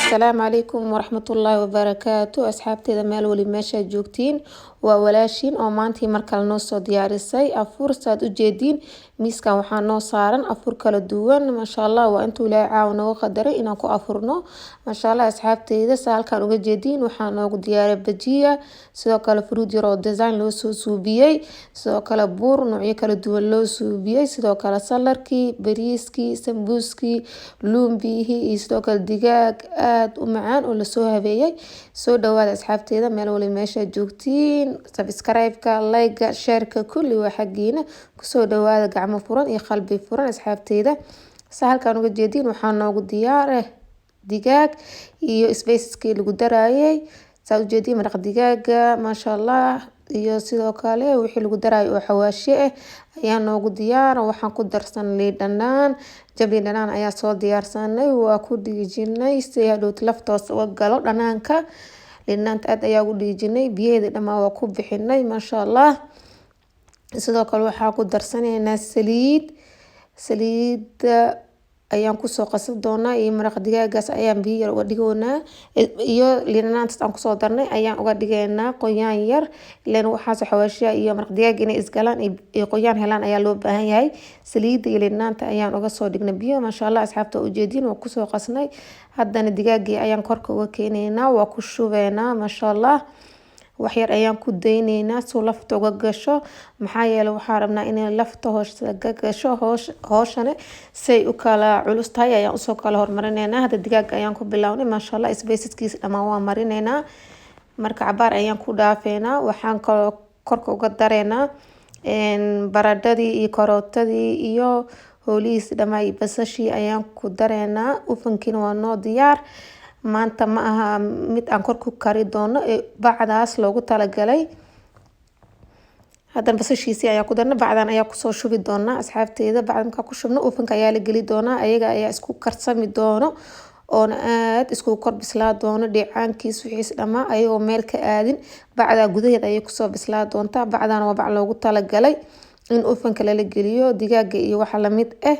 Asalaamu calaykum waraxmatullaahi wabarakaatu. Asxaabteeda meel wali meeshaa joogtiin, waa walaashiin oo maantii mar kale noo soo diyaarisay afur. Saad ujeediin, miiskan waxaa noo saaran afur kala duwan, maasha Allah. Waa intuu Ilaahay caawa nooga qadaray inaan ku afurno, maasha Allah. Asxaabteyda, saa halkaan uga jeediin, waxaa noogu diyaaray bajiya, sidoo kale fruit yar oo design loo soo suubiyey, sidoo kale buur noocyo kala duwan loo suubiyey, sidoo kale salarkii, bariiskii, sambuuskii, luumbihii iyo sidoo kale digaag aada u macaan oo lasoo habeeyey. Soo dhawaada asxaabteeda meel wali meesha joogtiin. Subscribe-ka, like-ga, share-ka kulli waa xaggiina. Kusoo dhawaada gacmo furan iyo qalbi furan. Asxaabteeda, saa halkaan uga jeediin, waxaa noogu diyaar digaag iyo spiceskii lagu daraayay. Saa ujeediin, maraq digaaga, maasha Allah, iyo sidoo kale wixii lagu daraayo oo xawaashi ah ayaa noogu diyaar. Waxaan ku darsan liin dhanaan, jab liin dhanaan ayaa soo diyaarsanay, waa ku dhiijinay si hadhowt laftoos uga galo dhanaanka. Liin dhanaanta aad ayaa ugu dhiijinay, biyaheeda dhamaan waa ku bixinay, maasha Allah. Sidoo kale waxaa ku darsanaynaa saliid. Saliida ayaan kusoo qasan doonaa iyo maraq digaagaas ayaan biyo yar uga dhigoonaa, iyo liin dhanaantaas aan kusoo darnay ayaan uga dhigaynaa qoyaan yar, ileen waxaas xawaashiya iyo maraq digaag inay isgalaan iyo qoyaan helaan ayaa loo baahan yahay. Saliidda iyo liin dhanaanta ayaan uga soo dhignay biyo, maasha Allah. Asxaabta, ujeediin, waa kusoo qasnay. Haddana digaagii ayaan korka uga keenaynaa, waa ku shubeynaa, maasha Allah. Waxyar ayaan ku dayneynaa suu lafta uga gasho, maxaa yeelay waxaa rabnaa inay lafta hoosta ka gasho. Hooshane say u kala culus tahay ayaan usoo kala hormarineynaa. Hadda digaaga ayaan ku bilownay, maasha Allah. Spiceskiisa dhamaan waa marineynaa. Marka cabaar ayaan ku dhaafeynaa. Waxaan kaloo korka uga dareynaa baradhadii iyo karootadii iyo hoolihiis dhamaa iyo basashii ayaan ku dareynaa. Ovenkiina waa noo diyaar. Maanta ma aha mid aan kor ku kari doono ee bacdaas loogu talagalay. Haddana basashiisii ayaa ku darnay, bacdan ayaa kusoo shubi doonaa. Asxaabteeda, bacda markaa ku shubno, ovenka ayaa la geli doonaa. Ayaga ayaa isku karsami doono oona aada iskugu kor bislaa doono. Dheecaankiis wixiis dhamaa ayagoo meel ka aadin, bacdaa gudaheed ayay kusoo bislaa doontaa. Bacdana waa bac loogu talagalay in ovenka lala geliyo digaaga iyo waxa lamid ah.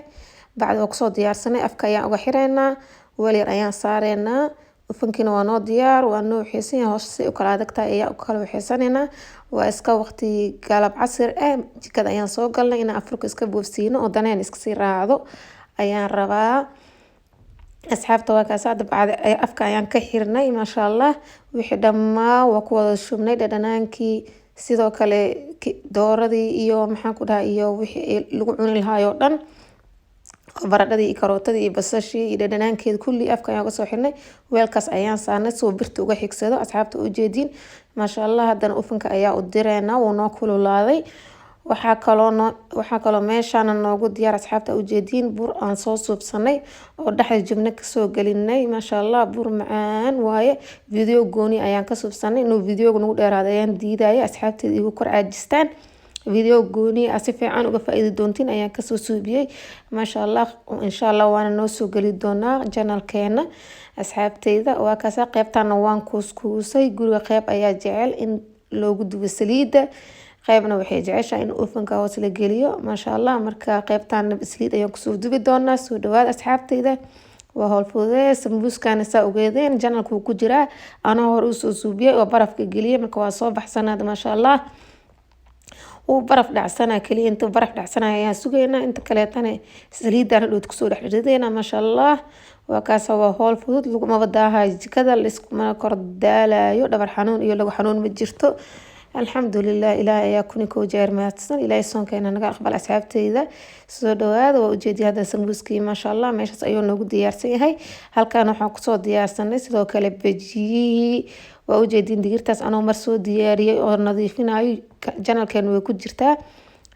Bacda waa kusoo diyaarsanay, afka ayaan uga xireynaa, weel yar ayaan saareynaa. Ovenkiina waa noo diyaar, waa noo waxeysan yahay. Howsha si u kala adag tahay ayaa u kala waxeysanaynaa. Waa iska waqti galab casir ah, jikada ayaan soo galnay. Inaan afurka iska boofsiino oo daneen iskasii raacdo ayaan rabaa. Asxaabta, waa kaas. Hadda bacda afka ayaan ka xirnay, maasha Allah. Wixii dhammaa waa ku wada shubnay, dhadhanaankii, sidoo kale dooradii iyo maxaan ku dhahay iyo wixii lagu cuni lahaay oo dhan, baradhadii iyo karootadii iyo basashii iyo dhadhanaankeeda kulli afka ayaan uga soo xirnay. Weelkaas ayaan saarnay soo birta uga xigsado. Asxaabta, ujeediin, maasha Allah. Haddana ovenka ayaa u direynaa, wuu noo kululaaday. Waxaa kaloo meeshaana noogu diyaar, asxaabta, ujeediin, bur aan soo suubsanay oo dhexda jibno kasoo gelinay, maasha Allah. Bur macaan waaye, video gooni ayaan ka suubsanay. Inuu videoga nagu dheeraado ayaan diidaya, asxaabteeda igu kor caajistaan. Video gooni ah si fiican uga faa-iidi doontiin ayaan kasoo suubiyey, maasha Allah. Insha Allah waana noo soo geli doonaa channelkeena. Asxaabteyda, waa kaasa. Qeybtana waan kuuskuusay. Guriga qeyb ayaa jecel in loogu dubo saliida, qeybna waxay jeceshahay in ovenka hoos la geliyo, maasha Allah. Marka qeybtana saliid ayaan kusoo dubi doonaa. Soo dhawaad asxaabteyda, waa howl fududee. Sambuuskana saa ogeedeen, channelka wuu ku jiraa, anoo hore usoo suubiyey oo barafka geliyey. Marka waa soo baxsanaada, maasha Allah. Wuu baraf dhacsana kaliya, intuu baraf dhacsanaya ayaan sugaynaa. Inta kaleetana saliidaan hadhowt kusoo dhex ridayna, maasha Allah. Waa kaas, waa howl fudud, lagumaba daahayo jikada, laiskuma kor daalayo, dhabar xanuun iyo lagu xanuun ma jirto. Alxamdulilah, Ilaahay ayaa kuni kow jeer mahadsan. Ilaahay soonkeena naga aqbal. Asxaabteyda, soo dhawaada. Waa ujeediya hadda sambuuskii, maasha Allah, meeshaas ayuu noogu diyaarsan yahay. Halkan waxaan kusoo diyaarsanay sidoo kale bajiyihii. Waa ujeediin, digirtaas anoo mar soo diyaariyay oo nadiifinayo, channelkeena way ku jirtaa.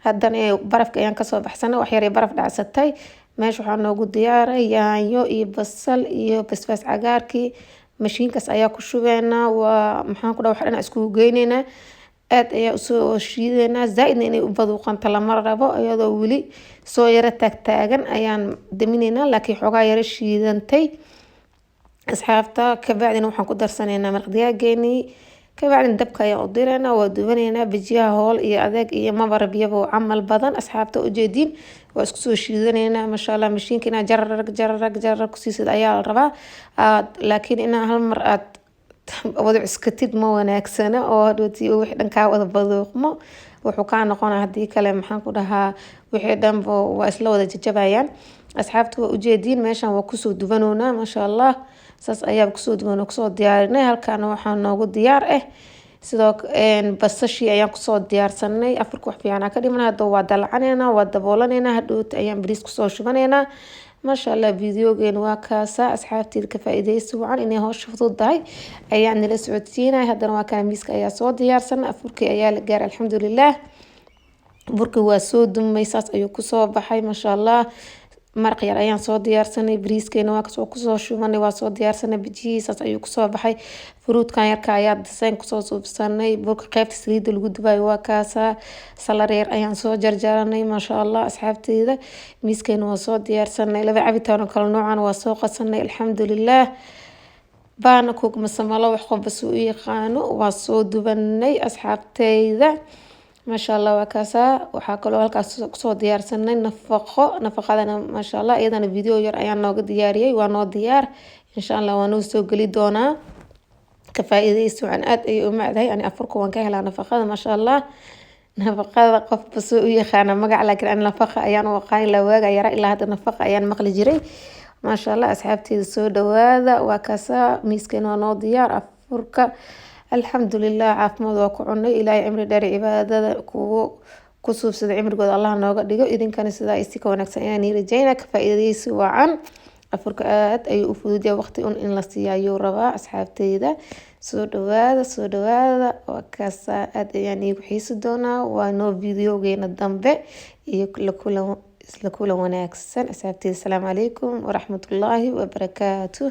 Haddana barafka ayaan kasoo baxsanay, wax yar baraf dhacsatay. Meesha waxaa noogu diyaaray yaanyo iyo basal iyo basbaas cagaarkii. Mashiinkaas ayaa ku shubeynaa. Waa maxaan ku dhaha, wax dhan iskugu geyneynaa, aad ayaa usoo shiideynaa. Zaa-idna inay u baduuqanto lama rabo, iyadoo weli soo yaro taagtaagan ayaan damineynaa, laakiin xoogaa yaro shiidantay. Asxaabta, kabacdina waxaan ku darsanaynaa maraq digaageenii. Kabacdin dabka ayaan u direynaa, waa dubaneynaa. Bajiyaha hool iyo adeeg iyo mabarabiyaba camal badan, asxaabta ujeediin, waa isku soo shiidaneynaa, maasha Allah. Mashiinka inaa jararag jararag jararag kusiisid ayaa la rabaa aad, laakiin inaa hal mar aad wada cuskatid ma wanaagsana, oo hadhowti wixii dhan kaa wada baduuqmo wuxuu kaa noqonaa. Hadii kale, maxaan ku dhahaa, wixii dhanba waa isla wada jajabayaan. Asxaabta waa ujeediin, meeshan waa kusoo dubanoonaa, maasha Allah. Saas ayaa kusoo duban, kusoo diyaarinay. Halkaana waxaa noogu diyaar ah sidoo basashii ayaan kusoo diyaarsanay. Afurka wax fiican ka dhiman hadda, waa dalcaneynaa, waa daboolaneyna, hadhowta ayaan bariis kusoo shubaneynaa, maasha Allah. Videogeena waa kaasa, asxaabteyda, ka faa'iideysi wacan. Inay howsha fudud tahay ayaan nila socodsiinay. Haddana waa kana, miiska ayaa soo diyaarsan, afurkii ayaa la gaaray, alxamdulilah. Burkii waa soo dumay, saas ayuu kusoo baxay, maasha Allah. Maraq yar ayaan soo diyaarsanay, bariiskeena waa kasoo kusoo shubanay, waa soo diyaarsanay. Bijihii saas ayuu kusoo baxay. Fruitkan yarka ayaa design kusoo suubsanay. Burka qeybta saliidda lagu dubayo waa kaasaa. Salad yar ayaan soo jarjaranay, maasha Allah. Asxaabteyda, miiskeena waa soo diyaarsanay, laba cabitaan oo kala noocan waa soo qasanay, alxamdulilah. Baana kuug masamalo, wax qofba si u yaqaano, waa soo dubanay, asxaabteyda, maasha Allah. Waa kaasaa. Waxaa kaloo halkaas kusoo diyaarsanay nafaqo. Nafaqadana, maasha Allah, iyadana video yar ayaan nooga diyaariyay, waa noo diyaar, insha Allah waa noo soo geli doonaa. Ka faa'iideysi wacan, aad ayay u macdahay. Ani afurka waan ka helaa nafaqada, maasha Allah. Nafaqada qofba soo u yaqaana magac, laakiin ani nafaqa ayaan u aqaan. Ilaa waaga yara ilaa hadda nafaqa ayaan maqli jiray, maasha Allah. Asxaabteyda, soo dhawaada. Waa kaasaa, miiskeena waa noo diyaar. Afurka, alxamdulilah, caafimaad waa ku cunay. Ilaahay cimri dheer cibaadada kugu ku suubsada cimrigooda Allah nooga dhigo. Idinkana sidaa isi ka wanaagsan ayaan ii rajeynaa. Ka faa'iideysi wacan. Afurka aad ayuu u fududyahay, waqti un in la siiya ayuu rabaa. Asxaabteyda, soo dhawaada, soo dhawaada. Waa kaasaa, aad ayaan iigu xiisi doonaa. Waa noo videogeena dambe iyo la kulan, isla kulan wanaagsan, asxaabteyda. Asalaamu calaykum waraxmatullaahi wabarakaatuh.